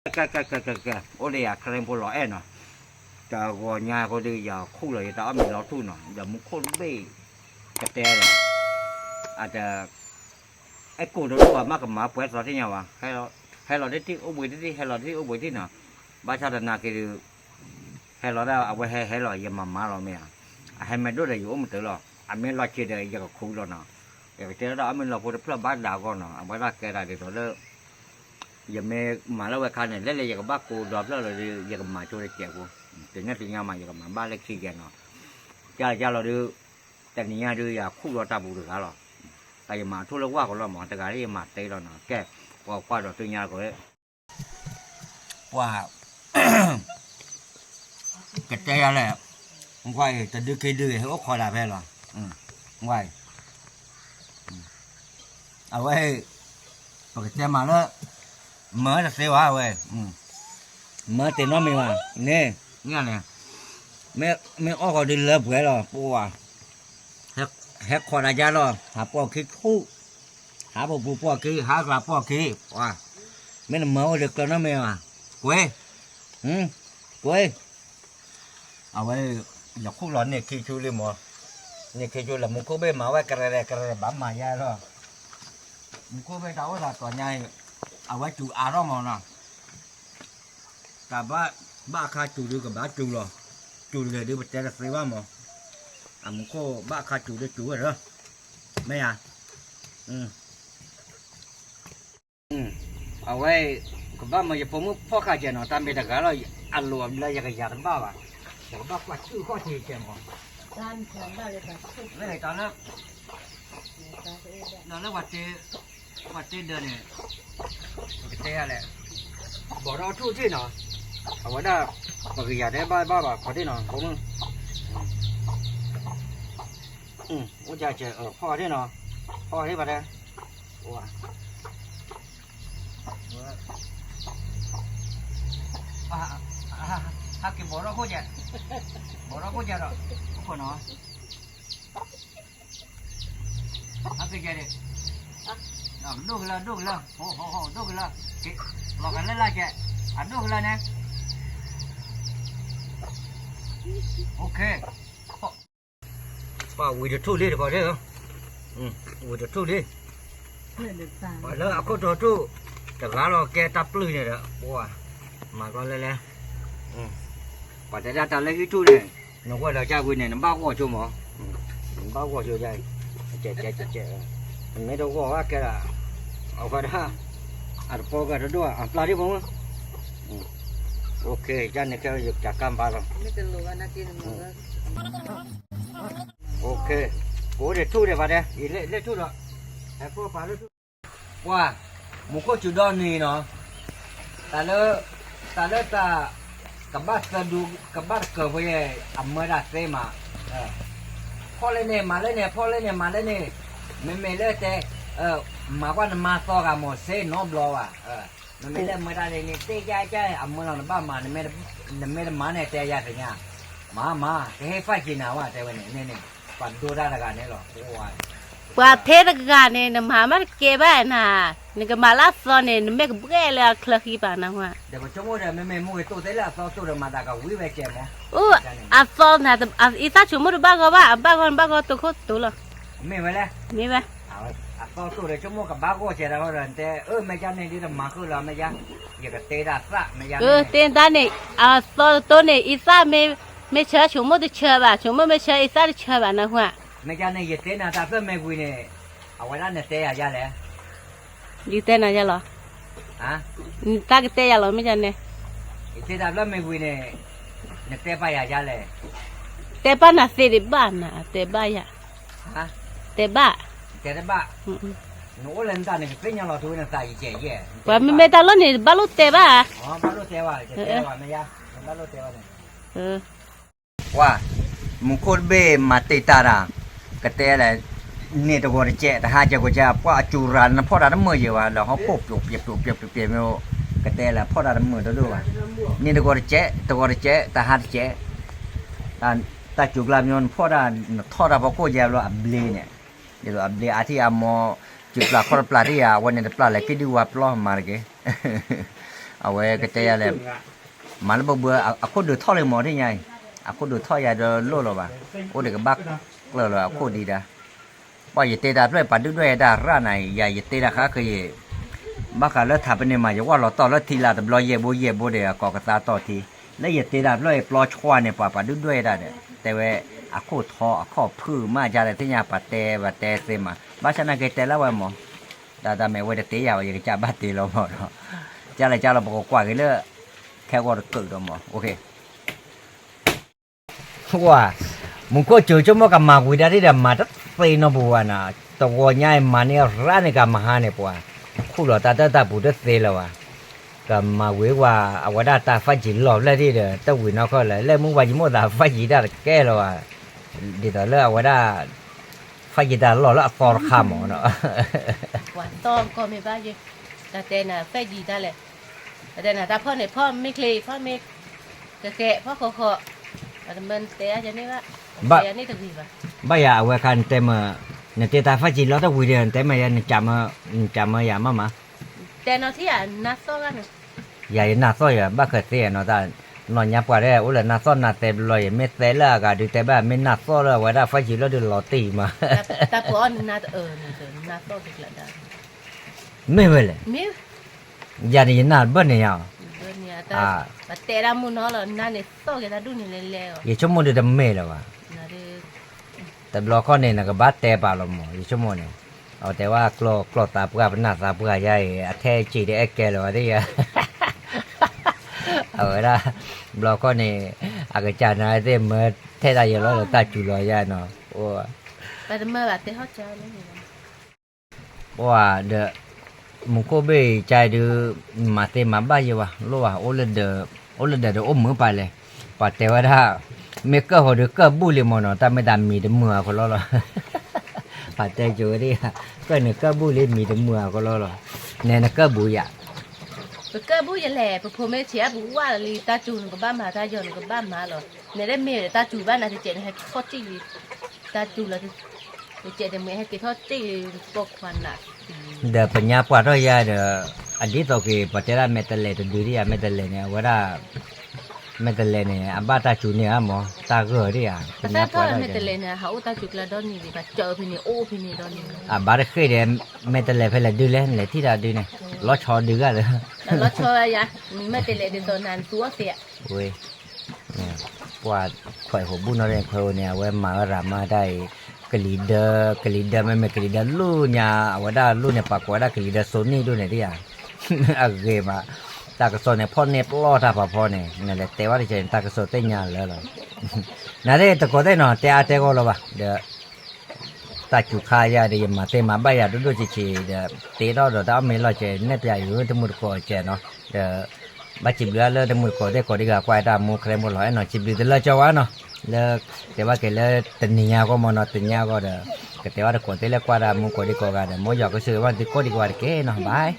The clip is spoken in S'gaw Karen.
ကဲ ကဲ ကဲ ကဲ ကဲ အိၣ်လၢယၤ ခရံာ်ဖိလီၤအဲၣ်နီၤ, တဂီၤညါဃိဒီး ယခူၣ်လီၤ ယတၢ်အီၣ်မ့ၤလီၤထူၣ်နီၤ, ဒီးမူခိၣ်တဘ့ၣ် ကတဲဒီး အတ အဲၣ်ကိၢ်တဒိၣ်ဘၣ် မ့ၢ်ကမၤပှဲၤသီသ့ၣ်ညါဘၣ်, ဟဲလီၤတထံၣ်အိၣ်ဘှံးတထံၣ် ဟဲလီၤတထံၣ်အိၣ်ဘှံးတထံၣ်နီၤ, ဘၣ်ဆၣ်သနာ်က့ဒီး ဟဲလီၤဒၣ် အဝဲဟဲဟဲလီၤ ယမၤမၤလီၤမ့ၢ်ဧါ, အဟဲမ့ၢ်ဒိၣ်ဒီး ယအိၣ်မတၤလီၤ, အမ့ၢ်လီၤဆံးဒီး ယကခူၣ်လီၤနီၤ, ယကတဲလၢတၢ်အီၣ်မ့ၤလီၤဖိတဖျၢၣ်ဘၣ်ဒၣ်အဂီၢ်နီၤ, အဝဲဒၣ်ကဲတၢ်ဒ်သိးလၢ ယမ့ၢ်မၤလၢဝဲခါန့ၣ် လဲၣ်လဲၣ်ယကဘၣ်ကိးဒီဖျၢၣ်လီၤဒီး ယကမၤဆိတစဲးဖိ, တုၤညါတုၤညါမး ယကမၤဘၣ်လၢခံကဲနီၤ, ကၢ်လၢကၢ်လီၤဒီး တနံၤညါဒုးယၤခူၣ်လီၤတၢ်ပူၤတဂၤလီၤ, တၢ်ယမၤထူၣ်လၢဝၢ်ကလီၤမး တဂၤလၢယမၤတ့လီၤနီၤ, ကဲ ပှၤကွၢ်ဒီးတုၤညါကီး ပှၤ ကတဲယၤလဲၣ်, ကွၢ်အံၤ တဒုးက့ၤဒုး ဟဲအိၣ်ခိးဒၣ်ဖဲလီၤ, ကွၢ်အံၤ အဝဲ ပကတဲမးလၢ မၢတသ့ဝဲဝဲ, မၢတ့ၢ်နီတမံၤဘၣ်, န့ၣ် န့ၣ် မ့ၢ်အီၣ်ဃီၤဒုးလၢပှဲၤလီၤ, ပှၤ ဟဲခိးဒၣ်ယါလီၤ, ဟးပိာ်ခံခူၣ်, ဟးပိာ်ပူၤပိာ်ခံ, ဟးကျါပိာ်ခံ, ပှၤ မ့ၢ်နမၢအိၣ်ဒီးကျၢၤနီတမံၤဘၣ်, ကွ့, ကွ့ အဝဲ ယခူၣ်လီၤန့ၢ်ခံဆူလံမး, န့ၢ်ခံဆူလၢမူခိၣ်ဘ့ၣ်မၤဝဲကရဲကရဲဘၣ်မၤယါလီၤ, မူခိၣ်ဘ့ၣ်တၢ်အိၣ်သးတီၤညါအံၤ အဝဲစူၤအါထီၣ်မးနီၤ, တၢ်ဘၣ် ဘၣ်အခါစူၤဒုးကဘၣ်စူၤလီၤ, စူၤတဂ့ၤဒုးပတဲတသ့ဘၣ်မး, အမူခိၣ်ဘၣ်အခါစူၤဒုးစူၤဝဲလီၤ, မ့ၢ်ဧါ, အဝဲ ကဘၣ်မၤယဖိမုၣ်ဖီၣ်ဃာ်ကဲနီၤ, တၢ်မ့ၢ်တဂၤလီၤ, အလိၤအဘျၢယကယၤတဘၣ်ဘၣ်, ယကဘၣ်ကွၢ်စုၣ်ခီၣ်ထံးကဲမး, လၢတၢ်လၢ ဒီးလၢပှၤတ့ဒၢန့ၣ် ပကတဲယၤလဲၣ်, ဘီၣ်ဒီးထူၣ်ထံၣ်နီၤ, အဝဲဒၣ် ပကယၤတဲဘၣ်ဘၣ်ဘၣ်ခီဒ့ၣ်နီၤ, ဖိမုၣ် အိၣ်ကဲ ဖီၣ်ဒ့ၣ်နီၤ, ဖီၣ်ဒ့ၣ်ဘၣ်တဲ, ဟးက့ၤဘီၣ်ဒီးခိၣ်ကဲ, ဘီၣ်ဒီးခိၣ်ကဲဒီး, ခိၣ်နီၤ ဟဲက့ၤကဲဒံး, ဒိၣ်ကလၢ ဒိၣ်ကလၢ, ဟိဟိဟိ ဒိၣ်ကလၢ, လီၤဂာ်လၢလၢကဲ, အဒိၣ်ကလၢန့ၣ်, ပှၤဝံၤတထူၣ်လံတခီဒ့ၣ်, ဝံၤတထူၣ်လံ, ပှၤလၢအခိၣ်တီထူၣ် တဂၤလီၤကဲတၢ်ပျုၢ်န့ၣ်ဒီး ပှၤ မၤကီလဲလဲ ပှၤတဲဒၣ်တၢ်လၢဟံၣ်ထူၣ်န့ၣ် နဝဲဒီးကၢ်ကွံာ်န့ၣ် နဘၣ်ဂီၢ်ဆိမး, နဘၣ်ဂီၢ်ဆိ, ကဲကဲကဲ, နမ့ၢ်တဂီၢ်ဘၣ်ကဲဒၣ်, အဝဲဒၣ်, အတပီၢ်ကတဒိၣ် အပျၢ်ဒံးဖိမုၣ်, OK, ယန့ၣ်ခဲယကကၢ်ဘါလီၤ, OK, ကိးဒံးထူၣ်ဒံးဘၣ်ဒဲး, ယလဲၤထူၣ်ဒီး, ဟဲဖိပာ်လၢထူၣ် ပှၤ မူခိၣ်စူၤဒီနံၤနီၤ, တၢ်လၢ, တၢ်လၢတၢ်, ကဘၣ်သၢဒူ, ကဘၣ်တကၢၢ်ဖိယဲၢ် အမၢတၢ်သ့မး, ဖီၣ်လၢန့ၣ် မၤလၢန့ၣ် ဖီၣ်လၢန့ၣ် မၤလၢန့ၣ်, မ့မ့ၢ်လၢတဲ, မၤကွၢ်နမါသီဂၤမ့ၢ်စ့နီတဘျီဘၣ်, မ့မ့ၢ်လၢမၢတၢ်လၢန့ၣ် တဲယါယါ အမၢလီၤနဘၣ်မၤ, နမ့ၢ်တမၤန့ၣ်တဲယါသ့ၣ်ညါ, မၤမၤ ကဟ့ၣ်ဖးက့ၤနၤဝဲတဲဝဲန့ၣ်, န့ၣ်န့ၣ်, ပှၤဒိတၢ်တဂၤန့ၣ်လီၤ, ပှၤထဲတဂၤန့ၣ် နမၤမးတကဲဘၣ်နၤ, နကမၤလၢအသီန့ၣ် နမ့ၢ်ကဘှဲလၢအချၢဃံဘၣ်နဟါ, အိၣ်, အသီ, အသီ, အံသၣ်ဆိကမိၣ်တဘၣ်ဂီၢ်ဘၣ်, အဘၣ်ဂီၢ်နဘၣ်ဂီၢ်တိခိၣ်တိၤလီၤ, မ့ၢ်ဝဲလဲၣ်, မ့ၢ်ဝဲ အသီတိၤဒီးဆိကမိၣ်ကဘၣ်ဂီၢ်စဲးဒီး မ့ၢ်ယါန့ၣ်ဒ်တမၤဃုာ်လီၤ, မ့ၢ်ယါ, ယကတဲဒၣ်သၣ်, မ့ၢ်ယါ, တဲဒၣ်န့ၣ်, အသီတတိၤန့ၣ် အံသၣ်မ့ၢ်ဆၢဆိကမိၣ်တဆၢဘၣ်, ဆိကမိၣ်မ့ၢ်ဆၢအံသၣ်တဆၢဘၣ်နဟါ, မ့ၢ်ယါန့ၣ် ယတဲနၤတၢ်ဖျၢၣ်မ့ၢ်ဝံၤန့ၣ်, အဝဲဒၣ်နတဲယၤယါလဲၣ် ယတဲနၤယါလီၤ, နတၢ်ကတဲယၤလီၤ မ့ၢ်ယါန့ၣ်, ယတဲတၢ်ဖျၢၣ်မ့ၢ်ဝံၤန့ၣ်, နတဲပာ်ယၤယါလဲၣ်, တဲပာ်နၤသ့ဒံးဘၣ်နၤ, တဲဘၣ်ယၤ, တဲဘၣ်, တဲတဘၣ်, နအိၣ်လၢနတၢ်န့ၣ် ကသ့ၣ်ညါလီၤထူဝဲနသးယကဲယဲၢ်, ပှၤမ့မ့ၢ်တၢ်လီၢ်န့ၣ် တဘၣ်လိၣ်တဲဘၣ်, ဘၣ်လိၣ်တဲဘၣ်, တဲဘၣ်မ့ၢ်ယါ, ဘၣ်လိၣ်တဲဘၣ်န့ၣ် ပှၤ, မူခိၣ်တဘ့ၣ်မၤတ့ၢ်တၢ်တၢ်, ကတဲလဲၣ်, န့ၢ်တဂီၤတစဲး တဟါစဲးကိးကဲ ပှၤအစူၤရၤ နဖီၣ်တၢ်တမုာ်ယဲၢ်ဘၣ် လၢဟီၣ်ခိၣ်ပျိးပျဲးပျိးပျဲးပျိးပျဲးမ့ၢ်, ကတဲလဲၣ် ဖီၣ်တၢ်တမုာ်တဒိၣ်ဘၣ်, န့ၢ်တဂီၤတစဲး တဂီၤတစဲး တဟါတစဲး, တၢ်စူၤကျါမ့ၢ် နဖီၣ်တၢ် နထီၣ်တၢ်ဖီခိၣ်ယဲၢ်ဘျီအဘျ့န့ၣ်, ဒ်သိးအဘျ့အါထံၣ်အမီၤ, စူၤပျၢ်ခီၣ်တပျၢ်ထံၣ်ယၤ အဝဲန့ၣ်တပျၢ်လဲၤက့ၤဒုးဝါပျီမၤတက့ၢ် အဝဲကတဲယၤလဲၣ်, မၤလၢပဘှီ အခိၣ်ဒုးထီၣ်လံမး ထံၣ်ညါအံၤ, အခိၣ်ဒုးထီၣ်ယၤဒီးလိၣ်လီၤဘၣ်, အိၣ်ဒီးကဘၣ်ကျၢၤလီၤအခိၣ်ဒံးဒၣ်, ပှၤယတဲတၢ်ဖျၢၣ်ပာ်ဒုၣ်ဒွဲၣ်ယဲတၢ်ရၣ်နၤအံၤ ယၤယတဲတၢ်ဃါဃ့ယဲ, ဘၣ်ဃးလၢထးပန့ၣ်မး ယဝၢ်လီၤတီၢ်လၢထံလၢတဘျီယဲၢ်ဘိယဲၢ်ဘိဒီး အကိးကသါတီၢ်ထံ, လၢယတဲတၢ်ဖျၢၣ်အံၤပျီဆှီန့ၣ် ပှၤပာ်ဒုၣ်ဒွဲၣ်ယဲတၢ်ဒီး တဲဝဲ အခိၣ်ထီအခီၣ်ဖုၣ်မး ကလဲၣ် သ့ၣ်ညါပှၤတဲပှၤတဲသ့မး ဘၣ်ဆၣ်နာ်က့တဲလၢဝဲမး တၢ်တၢ်မ့ၢ်ဝဲတတဲယၤဝဲ ယကစၢ်ဘၣ်တ့လီၤမးဒီး, ကလဲၣ်ကလဲၣ် ပကကွၢ်က့ၤလၢ ခဲဂီၤတကုးဒီးမး, ဝါ, မူခိၣ်စူၤဆိကမိၣ်ကမၤဝံၤဒၣ်ဒ်ဒီး မၤတသ့နီတပူၤဘၣ်နီၤ, တဂီၤညါအံၤမၤန့ၢ်ရၣ်န့ၣ် ကမၤဟါန့ၣ်ပှၤ, ခူၣ်လီၤတၢ်တၢ်တၢ်ပူၤတသ့လၢၤဘၣ်, ကမၤဝံၤဝဲ အဝဲဒၣ်တၢ် five G လီၤဖျဲၣ်ဒ်ဒီး တဝံၤနီၢ်ခီၣ်လၢ လၢမုၢ်ဝါယမိၣ်သး five G တၢ်တကဲလၢၤဘၣ်, ဒ်သိးလၢအဝဲဒၣ် five G တၢ်လီၢ်လၢအသီတခါမးနီၤ ပှၤသီကီၢ်မ့ၢ်ဘၣ်ယဲ, တၢ်တဲနၤ five G တၢ်လဲၣ်, တၢ်တဲနၤတၢ်ဖီၣ်န့ၣ် ဖီၣ်မ့ၢ်ချ့ ဖီၣ်မ့ၢ်ကဃဲး ဖီၣ်ဃီဃီ, တမၢနတဲအါယၤန့ၣ်ဘၣ်, တဲယၤန့ၣ်တဂ့ၤဘၣ်, ဘၣ်ယၤအဝဲခါနတဲမၢ်, နတဲတၢ် five G လီၤတဝံၤဒီး နတဲမၢ်ယၤ နကးမၢ်ယၤမးမး, တဲနီၤထံၣ်ယၤနၢ်သီၣ်ဂၤန့ၣ်, ယၤယနၢ်သီၣ်ယၤ ဘၣ်ဃးသ့နီၤတၢ်, နီၢ်ညါပှၤတဲ အိၣ်လၢနၢ်သီၣ်နၢ်တဲဘျီယၤ မ့ၢ်တဲလၢအဂၤဒုးတဲဘၣ် မ့ၢ်နၢ်သီၣ်လၢအဝဲဒၣ် five G လီၤဒုးလီၤတံၢ်မး, တၢ်ပအီၣ်နနၢ်တအၢန့ၣ် နၢ်သီၣ်ကကျးဒၣ်, မ့ၢ်ဝဲလဲၣ်, ယၤန့ၣ်ယနၢ်ဘၢၣ်န့ၣ်ယၤ, ပတဲဒၣ်မုၢ်နီၤလီၤ နၢ်န့ၣ်သီၣ်က့ၤတၢ်ဒူၣ်န့ၣ်လဲၤလဲၤ, ယဆိကမိၣ်ဒုးတမ့ၢ်လၢၤဘၣ်, တဘျီခီန့ၣ် နကဘၣ်တဲပာ်လီၤမး ယဆိကမိၣ်န့ၣ်, အဝဲတဲဝဲကျီၢ်ကျီၢ်သးပှၢ်ပနၢ်သးပှၢ်ယါအံၤ အထဲစံးဒီးအဲၣ်ကဲလၢၤဝဲသ့ၣ်ယါ, အဝဲဒၣ်, ဘျီခီန့ၣ်, အကစၢ်နၤသ့ၣ်မၢထဲဒၣ်ယလီၤလၢတၢ်စူၤလီၤယါနီၤ, ပှၤ, ဒီး, မူခိၣ်ဘ့ၣ်အံၤ ကဒုး, မၤသ့မၤဘၣ်ယဲဝဲ လိၣ်ဘၣ်, အိၣ်လၢဒၢးဒီးအိၣ်မုာ်ပာ်လဲၣ်, ပှၤတဲဝဲဒၣ်, မ့ၢ်ကၢၢ်ဟီၣ်ဒုးကၢၢ်ဘူၣ်လံမးနီၤ တၢ်မ့ၢ်တၢ်မံၤတမုာ်အကလီလီၤ, ပှၤတဲကဝဲဒၣ်, ကၢၢ်န့ၣ်ကၢၢ်ဘူၣ်လံမံၤတမုာ်အကလီလီၤ, နဲနကၢၢ်ဘူၣ်ယၤ ပကၢၢ်ဘူၣ်ယလဲၣ် ပဖိမ့ၢ်ဆံးအပူၤဝါလီၤလံ တၢ်စူၤနကဘၣ်မၤ တၢ်ယီၤနကဘၣ်မၤလီၤ, နဲဒၣ်မ့ၢ်ဒီးတၢ်စူၤဘၣ်နၤတစဲးန့ၣ် ဟဲထီၣ်တံၢ်လံ, တၢ်စူၤလီၤ, တစဲးတမ့ၢ်ဟဲက့ၤထီၣ်တံၢ်လံ, ပိာ်ခွါနး, ဒီးပညါပှၢ်ထီၣ်ယါဒီး, အဒ်သိးက့ၤ ပှၤတဲဒၣ်မဲာ်တလဲးတဒုဒ်ယါ မဲာ်တလဲးန့ၣ် အဝဲဒၣ်, မဲာ်တလဲးန့ၣ် အဘၣ်တၢ်စူၤန့ၢ်ဧါမး တၢ်ဂၢၢ်ဒ်ယါ, ပညါပှၢ်ထီၣ်မဲာ်တလဲးန့ၣ် ဟးအိၣ်တၢ်စူၤကျါဒီနံၤဒံး ပှၤကၢၢ်ဖဲန့ၣ် အိၣ်ဖဲန့ၣ်ဒီနံၤ, အဘၣ်တဃ့ၢ်ဒီး, မဲာ်တလဲးဖဲလဲၣ်ဒုလဲၣ် နလဲၤထံၣ်တၢ်ဒုန့ၣ်, လီၤဆီဒုဂၤလၢ, လီၤဆီယါ, မဲာ်တလဲးဒ်သိးနၤနသူအီၤသ့ဧါ, ဝဲ ပှၤခွဲးဟိးဘူၣ်နီၣ်န့ၣ် ခွဲးဟိးန့ၣ် အဝဲမၤဝဲရၤမါတၢ်အံၤ, ကလံၤဒၢ, ကလံၤဒၢမ့မ့ၢ်ကလံၤဒၢလိၣ်ညါ အဝဲဒၣ်လိၣ်န့ၣ် ပှၤကိးဝဲဒၣ်ကလံၤဒၢစိန့ၣ်ဒိၣ်န့ၣ်ဒ်ယါ, အဂ့ၤမး, တၢ်ကစီၣ်န့ၣ် ဖီၣ်န့ၢ်ပျီၢ်တၢ်ဖးဖီန့ၣ် နလဲၤတဲဝဲတကဲန့ၣ် တၢ်ကစီၣ်သ့ၣ်ညါလၢလီၤ, နသ့ၣ်တကိးသ့ၣ်နီၤ တဲအါတဲဂီၢ်လီၤဘၣ် ဒီး တၢ်စူၤခါယါဒီး ယမၤသ့မၤဘၣ်ယၤဒိၣ်ဒိၣ်ဆံးဆံးဒီး တ့ထီၣ်ဒီးတၢ်အီၣ်မ့ၤလီၢ်ကဲ နဲၣ်ပျးယိၤတမုာ်တကိးကဲနီၤ, ဒီး ဘၣ်စံးဘျုးအါလၢတမုာ်တကိးသ့ၣ်ကိးဒံးဂၤကွၢ်တၢ်မူခရံာ်မိၢ်လီၤအဲၣ်နီၤ စံးဘျုးတလၢကၠီဝါနီၤ, လၢ တဲဘၣ်က့ၤလၢတနံၤညါအဂီၢ်မ့ၢ်နီၤ တနံၤညါအဂီၢ်ဒီး ကတဲဘၣ်တကိးသ့ၣ်လၢကွၢ်တၢ်မူကိးဒံးကိးဂၤဒီး မ်ယွၤကဆိၣ်ဂ့ၤဘၣ်သုကိးဒံးကိးဂၤတက့ၢ်နီၤ bye.